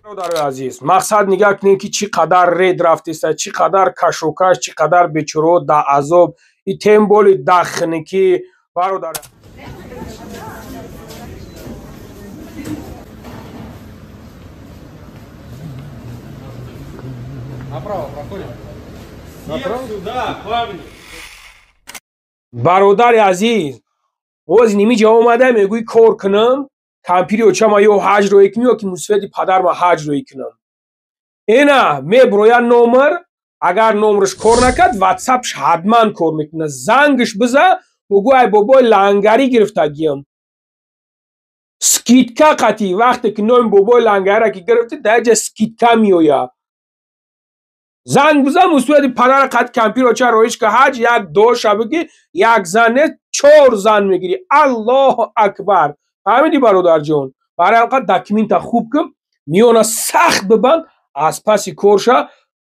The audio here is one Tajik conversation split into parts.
Бародарои азиз, мақсад нигаҳ кунем, ки чӣ қадар ред рафтеста, чӣ қадар кашокаш, чӣ қадар бечораҳо да азоб и тем более да хиникӣ, бародар. Направо проходим. Направо? Сюда, парни. Бародари азиз, оз нимиҷа омада мегӯӣ кор кунам, кампири очама ё ҳаҷ роӣ кунам, ё ки мусфеди падарма ҳаҷ роӣ кунам. Ина меброя номер, агар номерш кор накард, ватсапш ҳатман кор мекунад. Зангш биза, бугӯ ай бобои лангарӣ гирифтагиям. Скидка қатӣ, вақте ки номи бобои лангариро ки гирифтӣ, дар ҷа скидка меояд. Занг бизан, мусоиди падара қад кампир оча роиш ка ҳаҷ, як доша бигӣ, як зан не, чор зан мегирӣ. Аллоҳу акбар. Фаҳмидӣ, бародарҷон? Барои ҳамқад документа хуб кун, миёна сахт бибанд, аз паси корша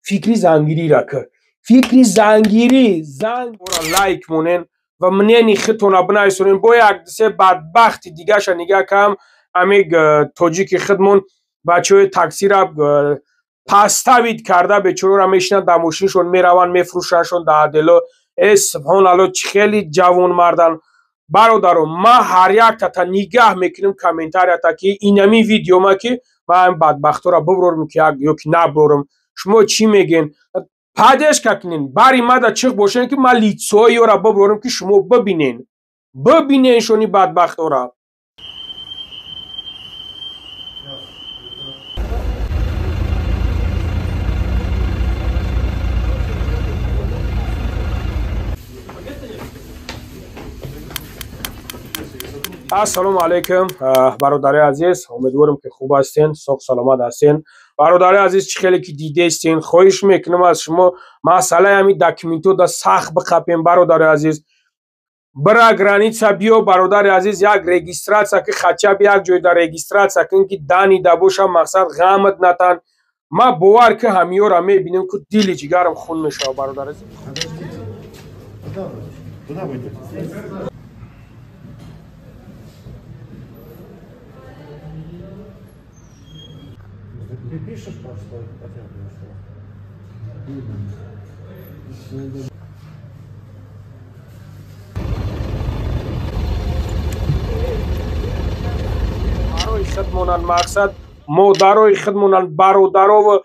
фикри зангирира кун. Фикри зангирӣ, занг ора лайк монен ва мнени худтона бинависонен. Бо як се бадбахти дигаша нигаҳ кам, ҳами тоҷики худмон бачаҳои таксира паставид карда, бечораро мешинанд дар мошиншон, мераванд, мефурӯшандшон дар адело. Э субҳоналло, чӣ хеле ҷавонмардан. Бародаро, ман ҳар яктата нигаҳ мекунам комментарията, ки инами видеома, ки ман бадбахтора биброрам ки ё ки наброрам. Шумо чӣ мегӯен? Поддержка кунен, бари мада чиқ бошен, ки ман лицои ёра биброрам, ки шумо бибинен, бибинен шони бадбахтора. Ассалому алайкум, бародари азиз, умедворам, ки хуб ҳастен, соғ саломат ҳастен. Бародари азиз, чӣ хеле ки дидестен, хоҳиш мекунам аз шумо, масъалаи ҳамин документҳо да сахт биқапем, бародари азиз. Бира граница биё, бародари азиз, як регистрация ки, хотя бы як ҷойда регистрация кун, ки данида боша, мақсад ғамат натан. Ман бовар ки ҳамиёра мебинем, ки дили ҷигарам хун мешавад, бародари азиз. Куда вы идете? Ты пишешь просто потерпишь? Барои худмонанд, мақсад модарои худмонанд, бародарову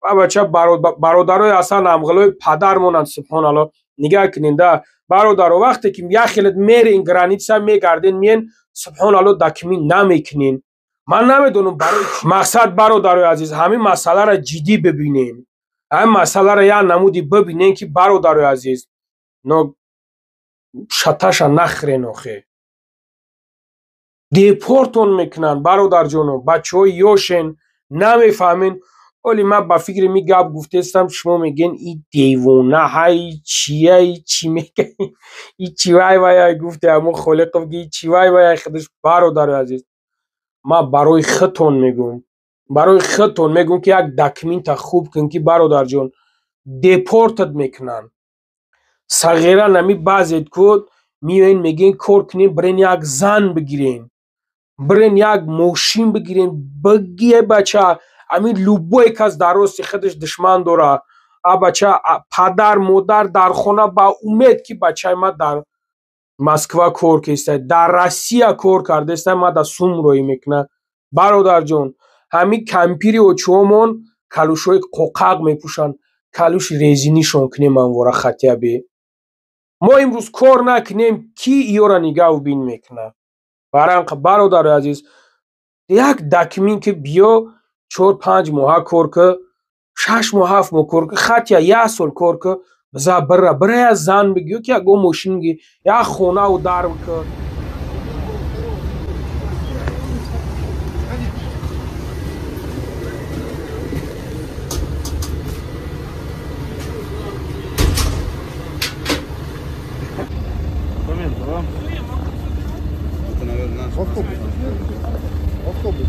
бача бародарои асан амғилои падар монанд. Субҳоналло, нигаҳ кунед да, бародаро, вақте ки як хелет мерен граница, мегарден, миен, субҳоналло, документ намекунен. Ман намедонам барои чӣ. Мақсад, бародарои азиз, ҳамин масъаларо ҷиддӣ бибинем, ҳамин масъаларо як намуди бибинем, ки бародарои азиз, но шаташа нахӯрен, охе депортон мекунанд, бародарҷоно, бачаҳои ёшен, намефаҳмен. Оли ман ба фикри ми гап гуфтестам, шумо мегӯен и девона ҳай, чия, чӣ мега, и чи вай вай гуфте, ҳамон Холиқов ги чи вай вай худаш. Бародарои азиз, ман барои худтон мегӯм, барои худтон мегӯм, ки як документа хуб кун, ки бародарҷон, депортат мекунанд. Сағира нами баъзет куд меоен, мегӯен кор кунем, бирен як зан бигирен, бирен як мошин бигирен, бигие бача. Ҳамин любой кас дар рости худаш душман дора. А бача, падар модар дар хона ба умед, ки бачаи ман дар Москва кор кеста, дар Россия кор кардаеста, ма да сум роӣ мекунад. Бародарҷон, ҳамин кампири очиҳомон калӯшҳои қоқақ мепӯшанд, калӯши резинишон кунем анвора хотя бы. Мо имрӯз кор накунем, ки иёра нигаҳу бин мекунад? Баранқа, бародари азиз, як документ ки биё, 4-5 моҳа кор ки, 6 моҳ, 7 моҳ кор ки, хотя як сол кор ки, биза бира, бира як зан бигӣ, ё ки ягон мошин бигӣ, як хонаву дар ки. Документы вам? Это, наверное, наш. Автобус. Автобус.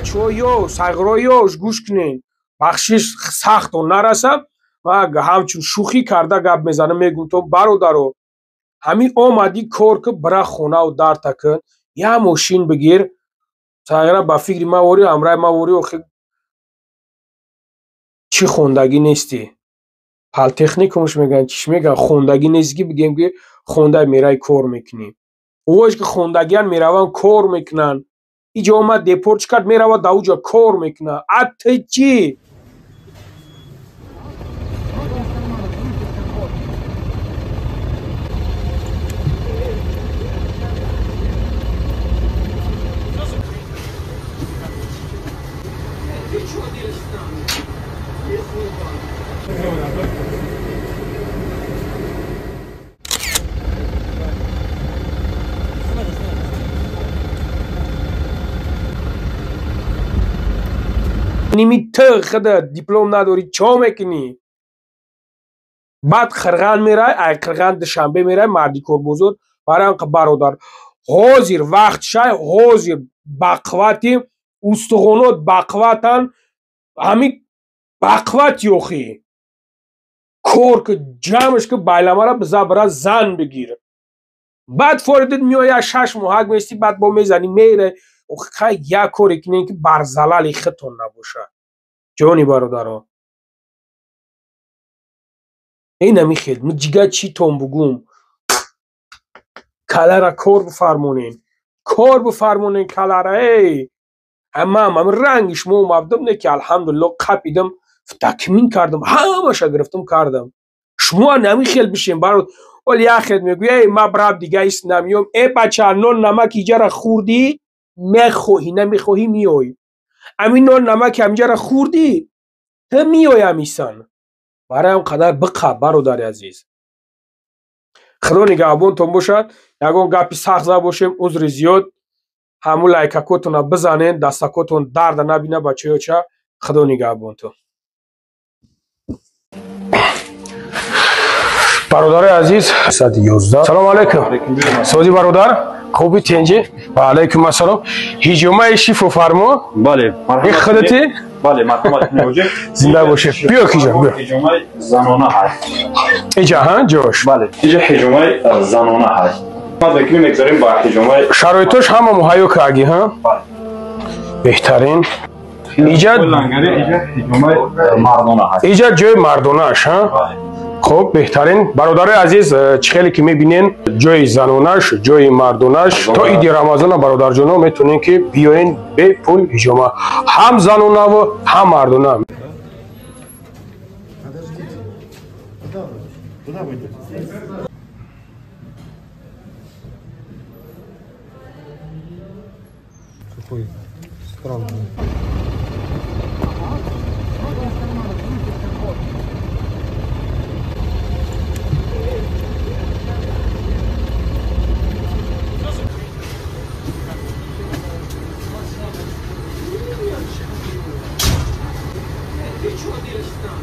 Бачаҳо ё сайғиро ёш гӯш кунед, бахшиш сахтон нарасад, ман ҳамчун шӯхӣ карда гап мезанам, мегӯм то бародаро, ҳамин омадӣ кор ки бира хонаву дарта кун, як мошин бигир, сайғира ба фикри ман ворӣ, ҳамраи ман ворӣ, охи чӣ хондагӣ нестӣ? Политехникумш мегӯянд, чиш мегӯянд, хондагӣ нестӣ ки бигем ки хонда мерай кор мекунӣ. Овош ки хондагиан мераванд кор мекунанд. Иҷо омад депорт чӣ кард, меравад дар уҷо кор мекунад. А ту чӣ? Ними ту худа диплом надорӣ, чо мекунӣ? Баъд Қирған мерай, ай Қирған Душанбе мерай, мардикорбозор. Барои бародар, ҳозир вақт шай, ҳозир бақвати устухонот бақватан, ҳамин бақват ёхӣ. Кор ки ҷамъш ки байламара биза бира зан бигир. Баъд форидит меояд 6 моҳак мести, баъд бо мезанӣ мерай. Хай як коре кунем ки бар залали худтон набошад. Ҷони бародаро, инами хел ҷига читон бугум, калара кор бифармонен, кор бифармонен калара. Эй ҳамам ҳамин ранги шумо омадам, не ки алҳамдулилло қапидам, такмин кардам, ҳамаша гирифтам кардам. Шумо ҳамин хел бишем баро. Оли як хел мегӯя, эй ма браб дига ис намиём. Э бача, нон намак иҷара хӯрдӣ, мехоҳӣ намехоҳӣ миёй. Ҳамин нон намаки ҳаминҷара хӯрдӣ, ту миёй ҳамисан. Барои ҳам қадар биқаб бародари азиз. Худо нигаҳбонтон бошад. Ягон гапи сахт зада бошем, узри зиёд. Ҳамун лайкакотонро бизанен, дастакотон дарда набина бачаёча. Худо нигаҳбонтон. Бародари азиз, 111. Салом алайкум. Сози бародар, хуби тенҷи? Ва алайкум ассалом. Ҳиҷомаи шифофармо? Бале. Ин худати? Бале, марҳамат меоҷи. Зинда бошед. Биё ҳиҷом, биё. Ҳиҷомаи занона ҳаст. Иҷа, ҳа, ҷош. Бале, иҷа ҳиҷомаи занона ҳаст. Ма мекунем, мегзарем ба ҳиҷомаи. Шароитош ҳама муҳайё карди, ҳа? Бале. Беҳтарин. Иҷа иҷа ҳиҷомаи мардона ҳаст. Иҷа ҷои мардонааш, ҳа? Бале. Хуб, беҳтарин. Бародарои азиз, чӣ хеле ки мебинен, ҷои занонаш, ҷои мардонаш. То иди Рамазона бародарҷоно метавонен ки биёен бепул ҳиҷома. Ҳам занонаву ҳам мардона. Какой странный. Ты чего делаешь там?